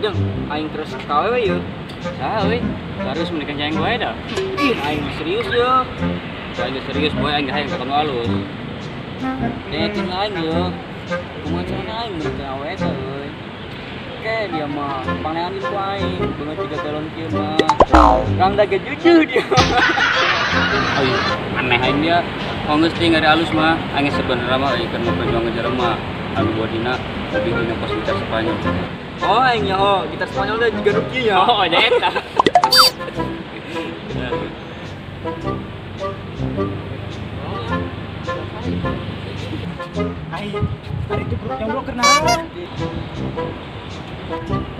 Deng, aing terus ka awewe yeuh. Saha euy? Serius menikah jeung aing wae dah. Ih, aing serius yeuh. Aing serius boy, aing hayang ka kamu alus. Dengekeun aing yeuh. Kumaha carana aing menikah awewe teh euy. Oke, dia mah pangneangan ku aing, beungeut 3 galon kieu mah. Rangda ge jujur dia. Euy, aneh aing dia. Oh geus teh ngari alus mah, aing sebenarnya mah euy keur memperjuangkeun jelema anu bodina lebih dina kos gitar Spanyol. Oh, aing nyaho, gitar Spanyol teh jiga nu kieu nya. Oh, nya eta. Ai, hari itu grup jomblo kenalan.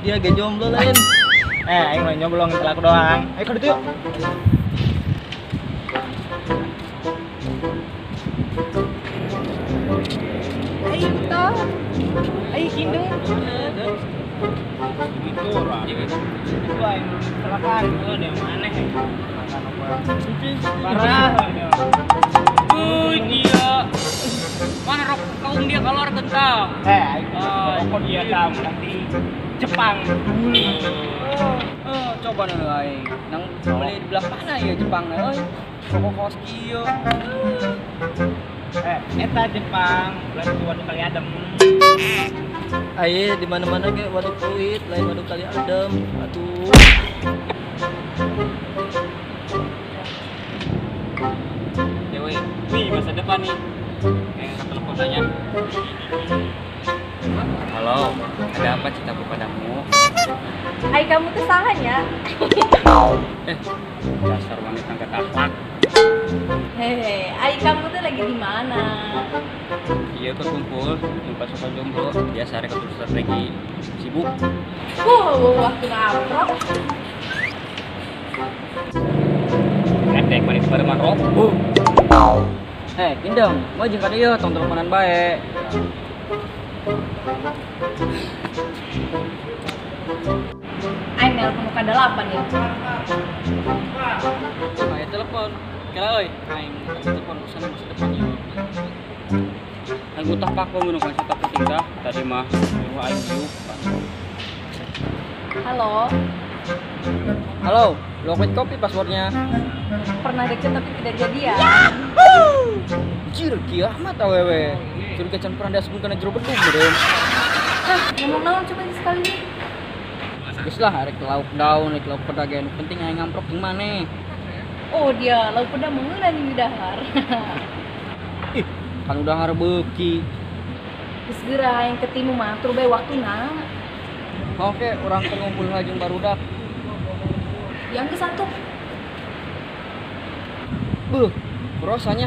Dia ge jomblo lain. Aing mah jomblo ngintel aku doang. Ayo ka ditu yuk. Ayo kita. Ayo kindung. Itu orang. Itu aing kecelakaan. Oh, dia mah aneh. Parah. Euy, dia. Mana rokok kaum dia keluar kentang. Aing rokok dia tam nanti Jepang dulu. Coba nu aing. Nang beli di belah mana ya Jepang euy? Rokok kos kieu. Eta Jepang, belah itu waduk Kali Adem. Aye di mana-mana ge waduk Pluit, lain waduk Kali Adem. Atuh. Dewe, nih masa depan nih. Kayak angkat telepon nanya. Halo, ada apa cintaku padamu? Ai kamu tuh salahnya. Dasar wanita nggak akhlak. Hehe, ai kamu tuh lagi di mana? Iya, kekumpul, jumpa soal jomblo. Biasa rek atur strategi sibuk. Waktu ngaprok. Pendek manis pada manrok. Kindeng, mau jeung ka dieu tong teleponan bae. Aing nelpon ka 8 ya. Ayo telepon. Kira euy, aing telepon urusan masa depan ieu. Aing utah paku mun kan tak penting tah. Tadi mah nyuruh aing diuk. Halo. Halo, Loket kopi passwordnya. Pernah deket tapi tidak jadian. Yahoo! Jir, kiamat awewe. Curiga can pernah diasupkeun kana jero bedug meureun. Hah, ngomong naon coba sekali ini. Geus lah, arek lauk daun, arek lauk peda ge nu penting aing ngamprok jeung maneh. Oh, dia lauk peda mengeuna jeung didahar. Ih, kan udah har beuki. Geus geura aing ketimu mah atur bae waktuna. Oke, urang teh ngumpul jeung barudak. Yang ke satu. Beuh, rasanya.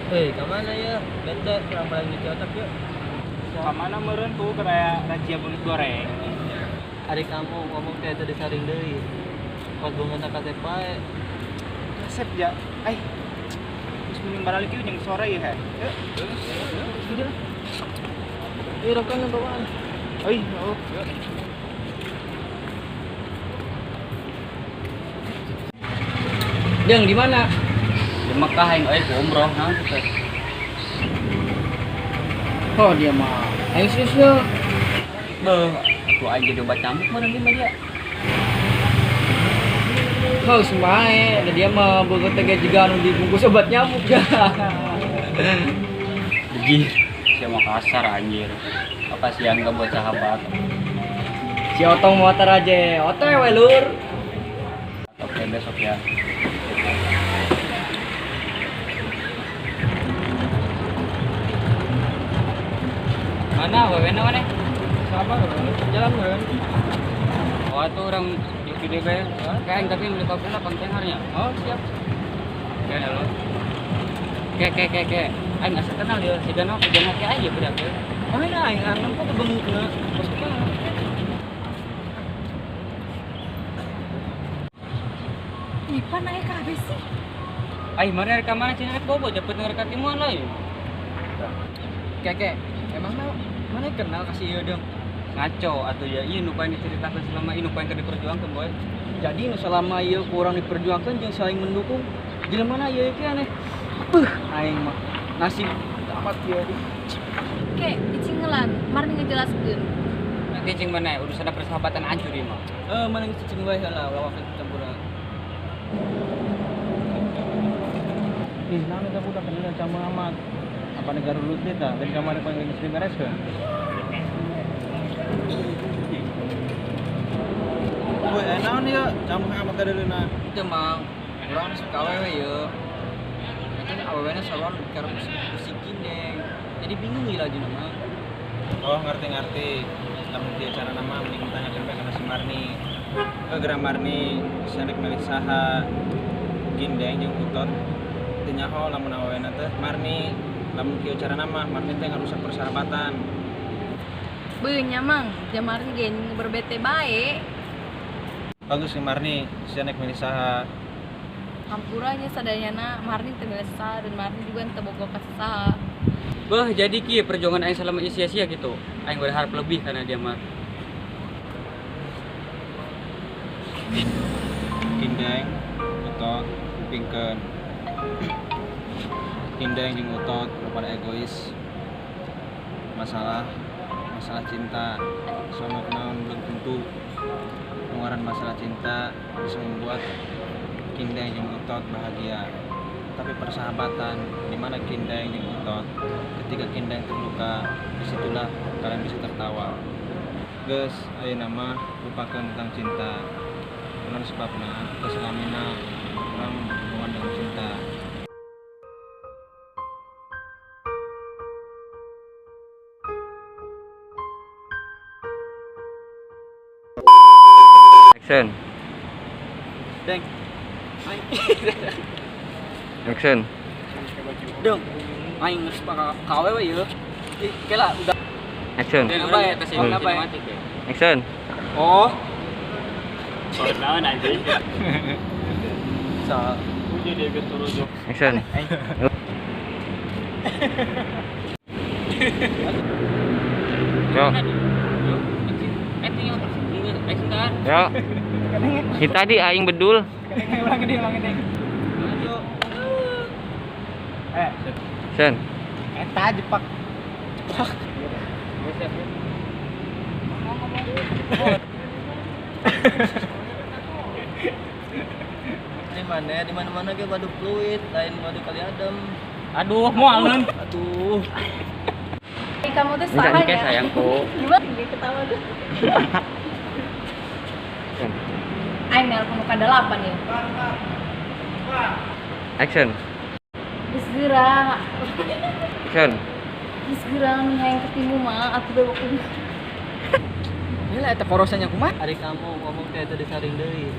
Hei, ke mana ya? Bete, kurang paling nyuci otak yuk. Ke mana meureun tuh kayak razia beungeut goreng. Adik kamu ngomong teh tadi saring deui. Pas beungeutna kasep bae. Kasep ya. Ai. Geus mending baralik ieu jeung sore ya, he. Yuk. Yuk. Ih, rokoknya bawaan. Oi, oh. Deng, di mana? Di Mekah aing euy ku umroh naon teh. Oh, dia mah. Aing serius ye. Beuh, atuh aing jadi obat nyamuk meureun di media. Oh, semae, ada dia mah beungeut teh juga anu dibungkus obat nyamuk ya. Bejir, sia mah kasar anjir. Apa sian gak buat sahabat? Si Otong motor aja, otw we lur. Oke, besok ya. Mana wewena mana? Sabar, jalan meureun. Oh, itu orang di PDB. Kayak tapi beli kopi lah kontainernya. Oh, siap. Oke, halo. Ke. Aing asa kenal dia, si Dano, si Dano ke aja budak ya. Oh, ini aing anu kok beungeutna. Bos kumaha? Ih, pan aya kabeh sih. Ai, mana rek ka mana cenah rek bobo cepet ngerek timuan lah ya. Keke, emang mana kenal kasih ieu deung? Ngaco atuh ya ieu nu paling diceritakeun selama ini nu paling diperjuangkeun boy. Jadi nu selama ieu kurang diperjuangkeun jeung saling mendukung Jelema na ieu ge aneh. Beuh, aing mah nasib amat ieu. Oke, icing ngelan, Marni ngejelaskeun. Nanti cing mana urusan persahabatan hancur ieu mah. Mana geus cicing wae heula ulah waktu campuran. Ih, naon eta budak kenal sama amat. Apa negara lulut teh tah, lain kamari panggil geus dibereskeun. Woi, naon ieu? Campur amat kadeuleuna. Itu mah urang suka awewe ieu. Eta awewena saluran karep musik gindeng. Jadi bingung ieu lajuna mah. Oh, ngerti-ngerti. Lamun kieu carana mah mending tanyakeun bae kana si Marni. Geura Marni, sanek milih saha? Gindeng jeung Utot teu nyaho lamun awewena teh Marni. Lamun kieu carana mah Marni teh ngarusak persahabatan. Beuh nya Mang, Marni ge berbete bae. Bagus si Marni, sanek milih saha? Hampura nya sadayana Marni teu milih saha dan Marni juga teu boga ka saha. Beuh, jadi kieu perjuangan aing selama ini sia-sia gitu. Aing berharap lebih karena dia mah. Gindeng, Utot, kupingkeun. Gindeng jeung Utot pada egois. Masalah cinta, sono naon belum tentu. Pengeluaran masalah cinta bisa membuat Gindeng jeung Utot bahagia. Tapi persahabatan di mana Gindeng jeung Utot, ketika Gindeng terluka, disitulah kalian bisa tertawa. Geus, ayeuna mah lupakan tentang cinta. Kunaon sebabna keselamina urang berhubungan dengan cinta. Action. Deng. Action. Dong. Aing geus ka awewe ieu. Ih, kela udah. Action. Apa ya? Action. Oh. Naon anjing. Sa. Action. Yo. Yo. Ini tadi aing bedul. Ulang gede, ulang gede. Sen. Eta jepak. Jepak. Di mana? Di mana-mana ge waduk fluid, lain waduk kali adem. Aduh, moal. Aduh. Kamu tuh salah ya. Sayangku. Gimana? Dia ketawa tuh. Aing nelpon muka 8 ya. Action. Geus geura. Action. Geus geura nih hayang ketemu mah atuh bewok. Ini lah eta porosannya kumaha? Ari kamu ngomong teh tadi saring deui.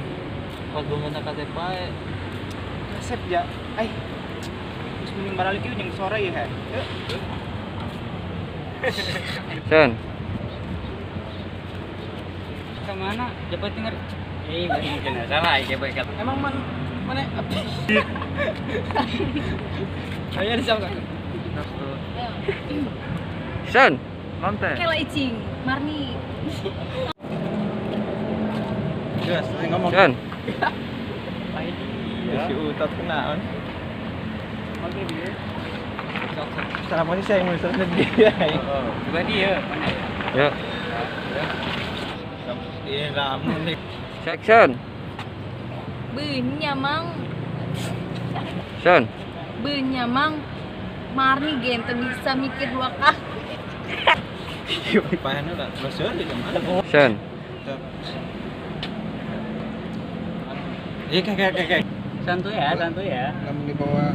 Pas beungeutna kasep bae. Kasep ya. Ai. Geus mending baralik ieu jeung sore ieu heh. Action. Kemana? Dapat dengar. Mungkin salah iki bae. Emang mana Ayo disambung. Action. Nonton. Kela icing, Marni. Geus, ngomong. Action. Si Utot kenaon. Oke dia. Salah posisi yang mau dia. Coba dia mana ya? Ya. Iya, lamun nih. Action. Beuh nya Mang. Action. Beuh nya Mang. Marni ge teu bisa mikir dua kali. Pahan udah, besar di mana? Action. Iya, kayak. Santuy ya, santuy ya. Lamun dibawa